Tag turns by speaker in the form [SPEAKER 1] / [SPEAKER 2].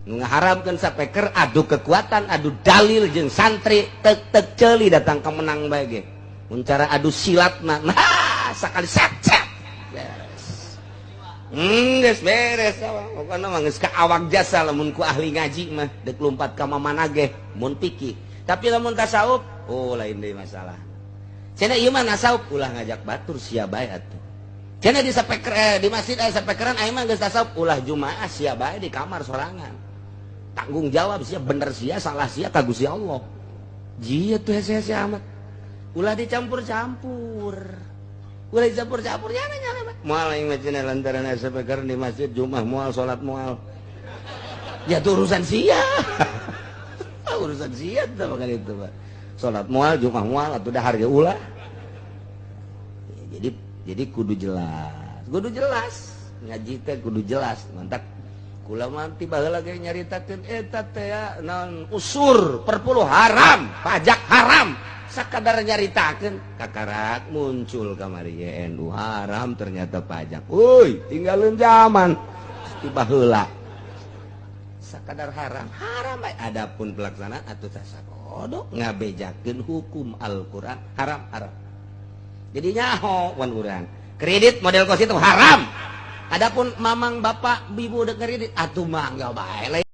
[SPEAKER 1] Nu ngaharamkeun sapeker adu kekuatan, adu dalil jeung santri, tek tek ceuli datang kemenang bae ge. Mun cara adu silat mah, nah, sakali set set beres. Geus beres, pokona mah geus ka awak jasa lamun ku ahli ngaji mah deuk lumpat ka mamana ge mun fikih. Tapi lamun tasawuf, oh, lain deui masalah. Cenah ieu mah nasawuf, ulah ngajak batur, sia bae atuh. Cenah di sapeker, di masjid aya sapekeran, aing mah geus tasawuf, ulah jumaah, sia bae di kamar sorangan. Tanggung jawab sia, bener sia, salah sia ka Gusti Allah. Jia tuh hese-hese amat. Ulah dicampur-campur. Ulah dicampur-campur, nyala nyala. Moal aing mah cenah lantaran aya sapekeran di masjid Jumaah moal, salat moal. Ya itu urusan sia. Urusan sia tuh makan itu, Pak. Salat moal, Jumaah moal, atuh dahar ge ulah. Jadi kudu jelas. Kudu jelas. Ngaji teh kudu jelas. Mantap. Kula mah ti baheula ge nyaritakeun eta teh ya, naon, usur perpuluh haram, pajak haram. Sakadar nyaritakeun kakarak muncul kamari NU haram ternyata pajak. Woi, tinggalin zaman ti baheula. Sakadar haram, haram bae. Adapun pelaksanaan atuh sasakodo ngabejakeun hukum Al-Qur'an haram haram. Jadi nyaho wan urang. Kredit model kos itu haram. Adapun mamang bapak ibu udah kredit atuh mangga bae.